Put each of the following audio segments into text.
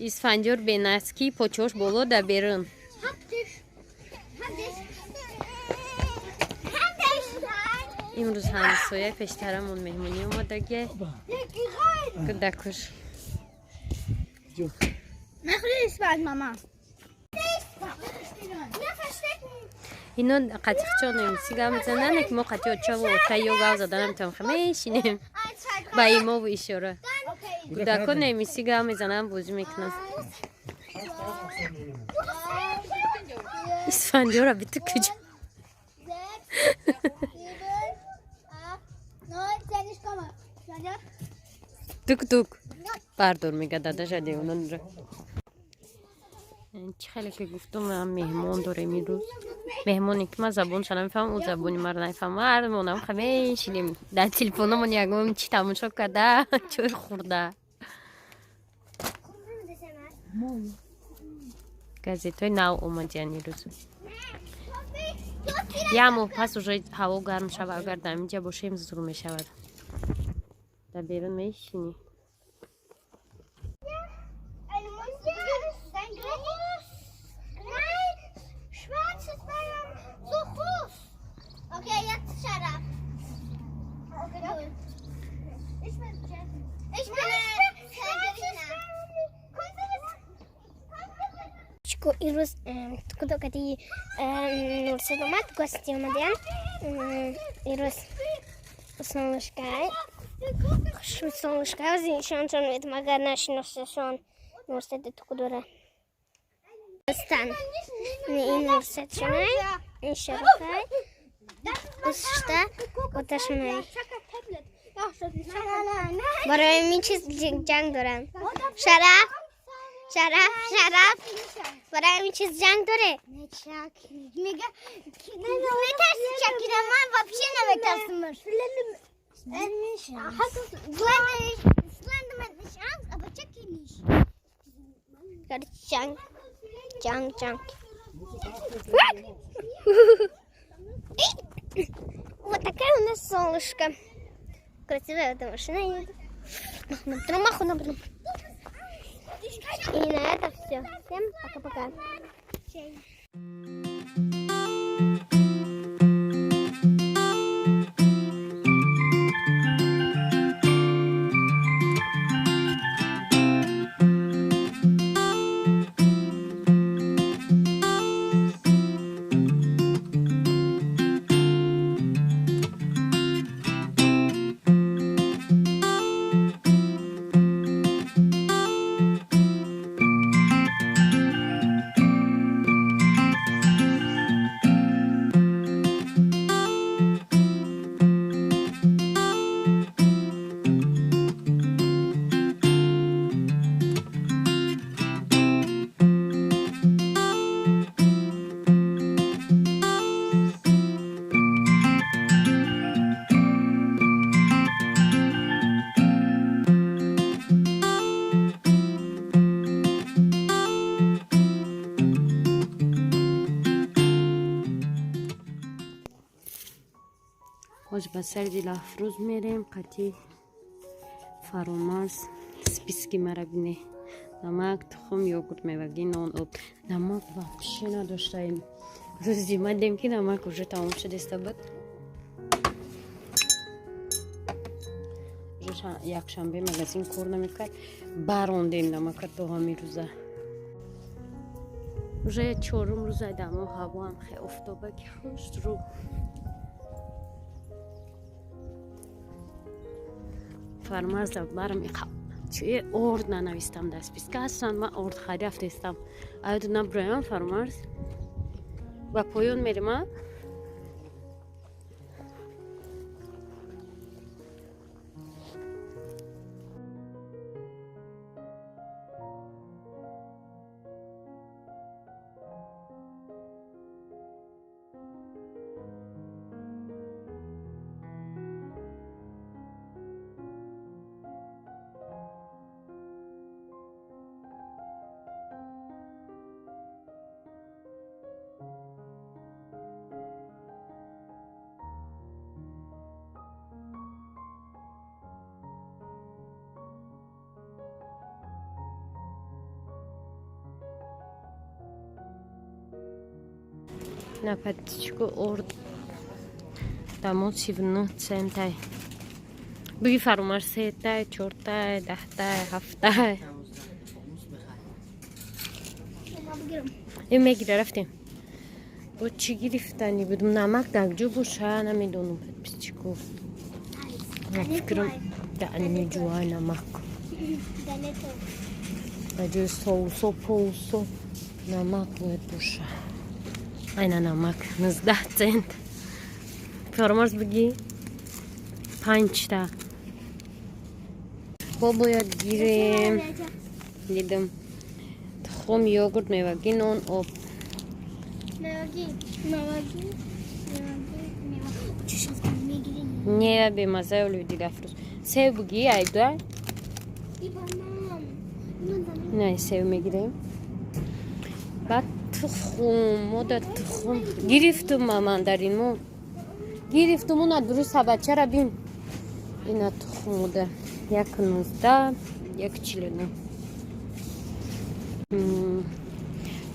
Исфандиёр бенаски почош боло да берун. Имрӯз ҳамсоя пештарамон меҳмонӣ омадагия. Кӯдакуш. Ино қатиқчо немиси гап мезананд, ки мо қати очаву отаё гап зада наметавонем, мешинем ба имову ишора. Кӯдакон немиси гап мезананд, бозӣ мекунанд. Исфандиёра биту куҷо? Тук-тук. Бардор мега дадаша девононро. Чӣ хеле ки гуфтум, меҳмон дорем имрӯз. Меҳмоне ки ман забонша намефаҳмам, ӯ забони маро намефаҳмам. Ҳармонам мешинем дар телефономон ягон чӣ тамошо карда, чой хӯрда. Газетҳои нав омадиян имрӯз. Як моҳ пас уже ҳаво гарм шавад, агар дар инҷа бошем зур мешавад. Дар берун мешинӣ. Ирӯз кудокади Нурсед омад, гости омадаян. Ирӯз солнышкай, солнышкай нишоншон медам, агар нашиносашон Нурседи тукудора. Стан. Ин Нурседшонай, ин Шарафай, ушта оташонай. Барои ин чиз ҷанг доранд. Шараф, Шараф, Шараф. Барои ин чиз ҷанг доре? Мега метарси Чакира, ман вообще наметарсам. Slenderman nicht Angst, aber Chucky nicht. Ҷанг, ҷанг, ҷанг. Вот такая у нас солнышко. Красивая эта машина едет. И на это все. Всем пока-пока. Ҳоз ба сари Дилафрӯз мерем, қати Фаромарз. Списки мара бине: намак, тухм, йогурт, мевагӣ, нон, об. Намак вообще надоштаем. Рӯзи мадем ки намак уже тамом шудеста буд. Якшанбе магазин кор намекард, барондем намака то ҳамин рӯза. Уже чорум рӯза дамо ҳавоам хе офтоба ки хушрӯ. Фармарза барм чие орд нанавистам дар списка. Ҳастанд, ман орд хари рафтаистам. Аюду наброям Фармарз. Ба поён мерем, а? На подписчику орд дамо 39 центай. Буги Фарумарз 3-тай, 4-тай, 10-тай, 7-тай. Ин мегира рафтем. Бо чӣ гирифтанӣ будум? Намак дар ҷо боша, намедонам подписчику. Фикрам дар ҷӯай намак. Дар ҷои соусо, поусо намак бояд боша. Айна намак 19 цент. Фарумарз буги 5-та. Бо бояд гирем. Дидам. Тухм, йогурт, мевагӣ, нон, об. Не, бемазаи оливи Дилафрӯз. Сев буги, айда? Не, сев мегирем. Баъд тухм, мода тухм. Гирифтум мандарин мо. Гирифтум уна дуруст сабачара бин. Ина тухм мода. 1,19, 1,49.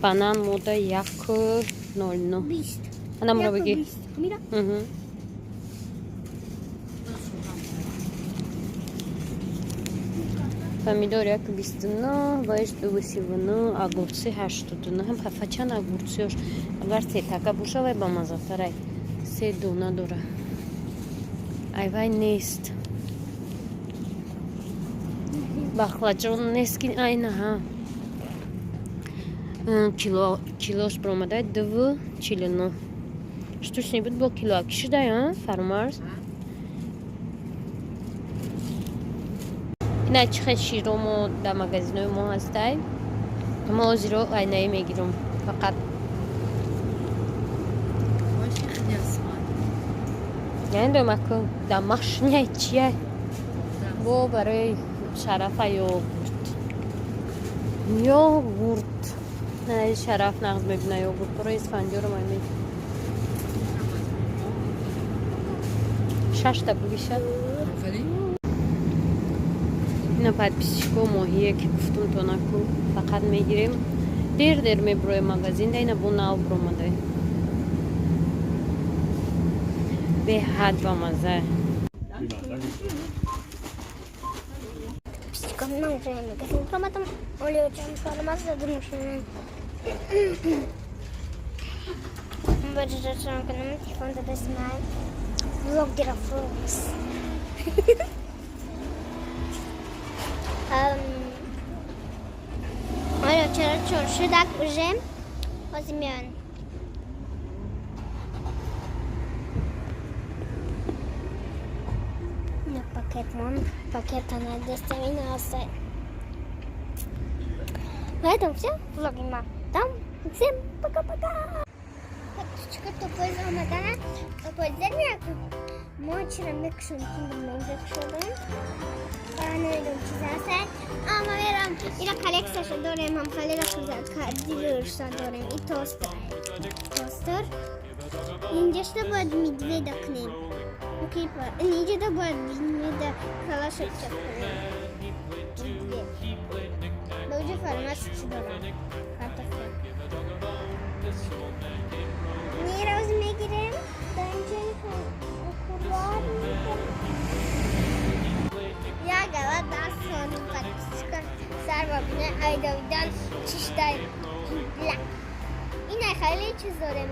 Банан мода 1,00. Ана муро бигӣ. Помидор 1,29, ваиш 2,39, огурцы 89. Ҳам хафачан огурцыёш. Агар сетака боша вай бамаззатарай. Се дона дора. Ай вай нест. Бахлаҷон нест ки айна ҳа. Килош баромадай 2,49. Штучный буд бо кило ки шудай, а Фарумарз? Ина чӣ хел широ мо дар магазинҳои мо ҳастай. Мо озиро айнаӣ мегирам фақат. Намедонам ку дар машиняй чия. Бо барои Шарафа йогурт. Йогурт. Шараф нағз мебина йогурт. Барои исфанҷорам ами. 6-та бугиша. Ина подписчико моҳие ки гуфтум тонаку фақат мегирем. Дер дер мебуроем магазин, да ина бо нав буромадай. Беҳад бамаза. Влог Дилафрӯз. Оля, чора чор шудак уже ҳозир меоянд. На пакетмон, пакета надестем и на На этом все. Влоги ма. Там. Всем пока-пока. Топоз омадана. Топоз меяку. Мо чира мекушем, ки мекушодем. Намедонам чиз аст. Ама мерам. Ира коллексияшо дорем, ҳам халера дилерша дорем. И тостер. Тостер. Инҷашта бояд медведа кунем. Инҷада бояд медведа калаша чап кунем. Медвед. Ба уҷа фармаси чӣ дорам? Картофел. Мероз мегирем. Дар инҷа окуляр мегирем. Я гала даст сони подписчика сар бабина айдавидан чиштай бла. Ина хеле чиз дорем.